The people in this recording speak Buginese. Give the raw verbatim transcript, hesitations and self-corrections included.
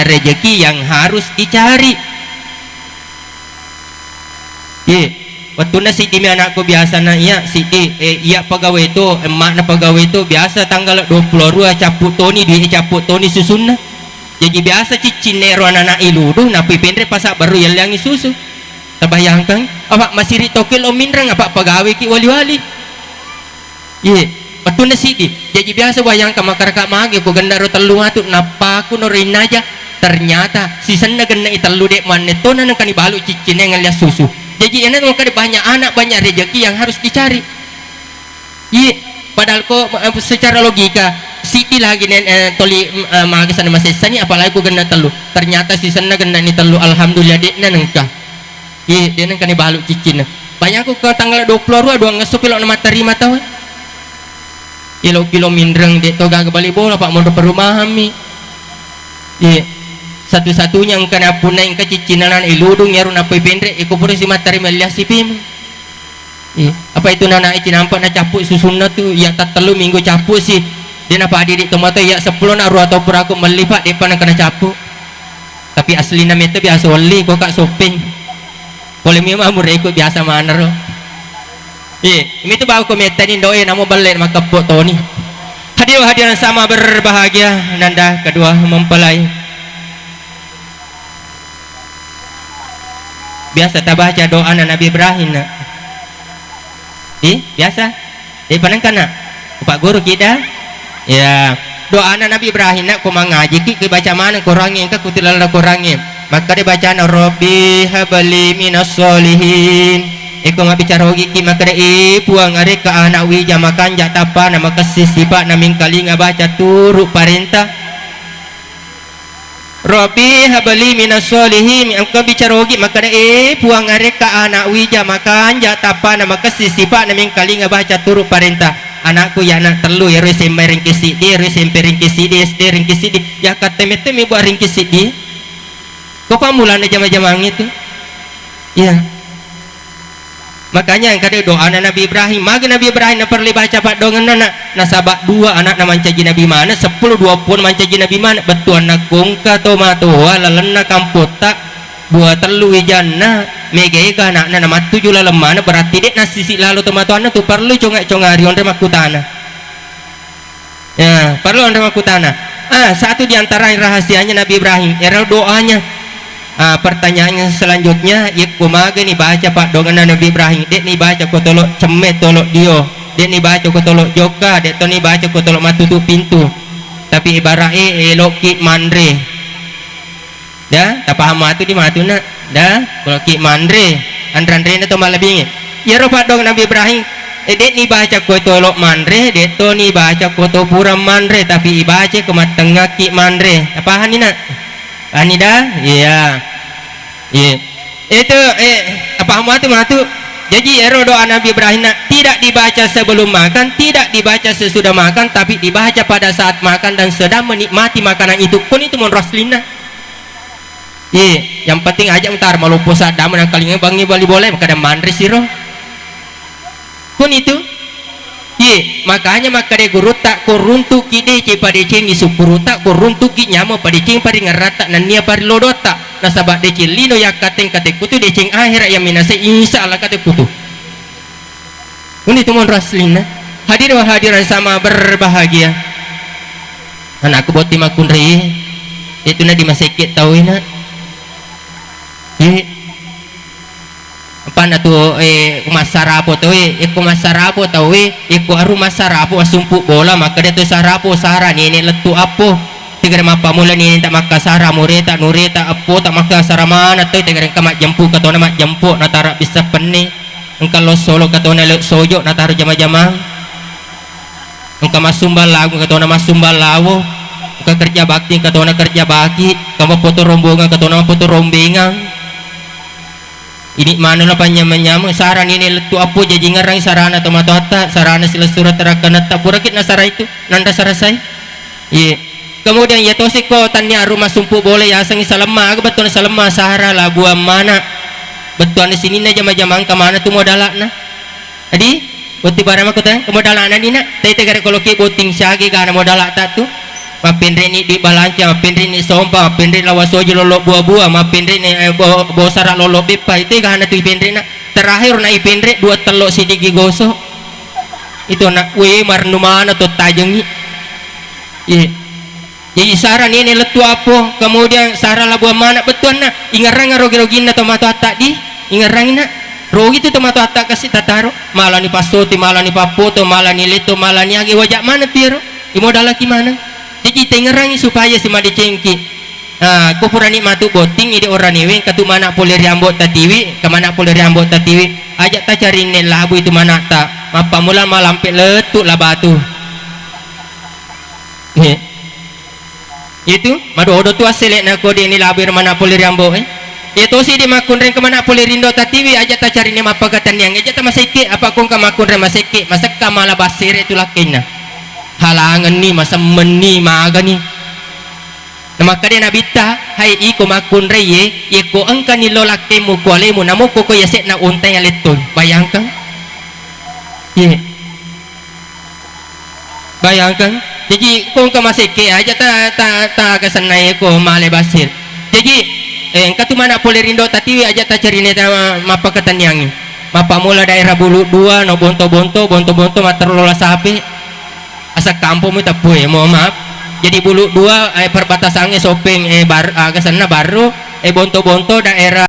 rezeki yang harus dicari. Ye, wettunna siddimi anakku biasana iya, siddi, eh, iya pegawai to, emma'na pegawai to, biasa tanggal dua puluh dua cappu toni dui, cappu toni susunna. Jaji biasa ciccinna ero anak-anak iludu, nappi penre pasabbaru yalliangi susu. Tabayangkang, apa masiri tokki lo minreng, apa pegawai ki wali-wali. Iye, wettunna siddi. Jaji biasa bayangkang makaraka magi ko gennaro tellu matu, nappaku no rinnaja. Ternyata sisenna genna i tellu de manne tona nengkani balu ciccinna ngalliang susu. Jaji ena makkeda banyak anak, banyak rezeki yang harus dicari. Iye, padahal ko, eh, secara logika, siddi lagi nen, eh, toli, eh, maga sana masessani, apalagi ko genna tellu. Ternyata sisenna genna ni tellu, alhamdulillah, de'na nengka. Iye, de'na nengkani balu ciccinna. Bayangko ke tanggal dua puluh dua, dua ngesso pilo na mattarima tau. Ilo kilo minreng, de to gaga bali bola, pak, monro perumahan mi. Iye. Satu-satunya engka napunna engka ciccinna nana iludung, iyaro nappai penre, iko pura si mattarima lias sipimu. Iya. Apa itu nana cinampa na cappu susunna tu, iya tattellu minggu cappu si. De napadidi tomatoa iya seppulo na ruwa tau puraku melli, pak, depa nengka na cappu. Tapi aslina metta biasa olli ko, kak, shopping. Pole memang mureko biasa manero. Iya, mitu bau ko metta ni doe namo belle makeppo toni. Hadir hadirin sama berbahagia, nanda kedua mempelai. Biasa tabaca doana Nabi Ibrahim, nak? Ih, biasa? Eh, panengkana? Pak Guru kita? Ya. Doana Nabi Ibrahim, nak, ko mangaji ki, ki baca maneng Qurangnge, engka kutilala Qurangnge. Makkeda bacana, "Rabbi habli minas solihin." Eko mabbicara ogi ki makkeda, "Eh, Puang, arekka anak wija makanja tappana makessing sipa'na mingkalinga baca turu parenta." Rabbi habli minas solihin, engka bicara ogi makkeda, "Eh, Puang, arekka anak wija makanja tappana makessing sipa'na mingkalinga baca turu parenta." Anakku ya anak tellu, ero S M A ringki siddi, ero S M P ringki siddi, S D ringki siddi. Ya katte mette mi buat ringki siddi. Ko pammulana jama-jamang itu. Iya. Makanya engka de doana Nabi Ibrahim. Magi Nabi Ibrahim naperlu baca paddoangenna, nak? Nasaba dua anakna mancaji nabi maneng, seppulo dua puang mancaji nabi maneng. Bettuanna kongka tomatoa lalenna kampotta, dua tellu wijanna, mega-ega anakna namattuju laleng maneng, berarti de nassisi lalo tomatoanna tu, perlu conga-conga rionre makkutana. Ya, perlu anre makkutana. Ah, satu di antara rahasianya Nabi Ibrahim, ero doanya. Ah, pertanyaan selanjutnya, yekko magani baca paddoangenna Nabi Ibrahim, de ni baca ko tolo cemme, tolo dio, de ni baca ko tolo jokka, de to ni baca ko tolo matutu pintu. Tapi ibarat e, elokki manre. Da, tapaham matu di matu, nak? Da, ko ki manre, anre-anrena to mallebingnge. Iyaro paddoang Nabi Ibrahim, eh, de ni baca ko tolo manre, de to ni baca ko to pura manre, tapi ibaca ko mattengngaki manre. Tapaham ni, nak? Paham ni, da? Iya. Iya. Itu, eh, tapaham matu, matu. Jadi, ero doa Nabi Ibrahim, nak, tidak dibaca sebelum makan, tidak dibaca sesudah makan, tapi dibaca pada saat makan dan sedang menikmati makanan itu. Kon itu monro aslinna. Iye, yang penting aja' mutaro maloppo saddamu nangkalinga bangngi bali bola, makkeda manre siro. Kon itu. Iye, makanya makkeda gurutta, ko runtuki deceng padecengi sukkurutta, ko runtuki nyameng padeceng paringerratta nennia parilodoatta. Nasaba deceng lino yakkateng katekku tu deceng ahera yang minasai, insya Allah katekku tu. Uni tu monro aslinna. Hadir wa hadiran sama berbahagia. Anakku botting makkunrai, itu na di masekke tau ina. Ye. Apa na tu, eh, massarapo tau, eh, ko massarapo tau, eh, ko aru massarapo asumpu bola, makkeda tu sarapo, sara nene lettu appo. Tegere mappammula nene tak makkasara, mureta, nureta, appo tak makkasara mana tu, tegere engka majjempu, katona majjempu, natara bissa penni. Engka lo solo katona lo sojo nataro jama-jamang. Engka massumbang lagu katona massumbang lawo. Engka kerja bakti katona kerja baki. Engka mappoto rombongan katona mappoto rombengang. Ini manu na panyameng-nyameng, sarani ini lettu appo jaji ngerang sarana tomatoatta, sarana silessureng terakkanetta, puraki nasara itu, nanda sarasai. Iye. Kemudian iya tosi ko tannia rumah sumpu bola yasengngi salemma, aga bettuanna salemma, sahara, labuan mana. Bettuanna sininna jama-jamang ka mana tu modalakna. Adi, botting barang mako tang, modalakna ni nak, tete gare koloki botting siagi gana modalakta tu. Mappenre'ni dui balanca, mappenre'ni sompa, mappenre' lawa soji lollo bua-bua, mappenre'ni, eh, bo-, bosara lollo beppa, itu egana tu ipenre'na. Terakhir na ipenre' dua tello sidigi gosok. Itu na, we, marennu mana to tajengi. Iya. Jadi sara nene lettu apo, kemudian sara labuan mana bettuanna, ingerrang rogi-roginna tomatoatta di, ingerrangna. Rogi tu tomatoatta kasi tataro, malani passoti, malani pappoto, malani letto, malani age, wajak mana tiaro. Imodalaki mana. Jaji tengngerangngi supaya simadecengki. Ah, ko purani matu botting ide oraniwe, engka tu mana pole ri ambo tatiwi, engka mana pole ri ambo tatiwi. Aja tacarinne labui tu manata. Mappamula malampe lettu labatu. He. Itu, madodo tu assele'na ko deni labui ri mana pole ri ambo, eh. Iya tosi di makkunreng ke mana pole rindo tatiwi, aja tacarinne mappakatenniang, aja tamasekke, apa ko engka makkunreng masekke, masekka mala bassere tu lakkenna. Halangenni, masemmenni, magani. Namakkeda Nabitta, "Hai iko makkunraiye, yekko engkani lo lakkemu ku alemu, namokko ko yase'na ontai alettoi." Bayangkang. Iye. Bayangkang. Jaji, ko engka masekke aja ta, ta, ta gasennae ko male basir. Jaji, eh, engka tu mana pole rindo tatiwi aja tacarine ta mappakatenniangi. Mappammula daerah Bulu Dua, no Bonto-Bonto, Bonto-Bonto matteru lola sape. Asal kampung mi teppu e, mohon maaf. Jadi Bulu Dua, eh, perbatasannya Sopeng, eh, Bar-, ah, kesanna Barru, eh, Bonto-Bonto daerah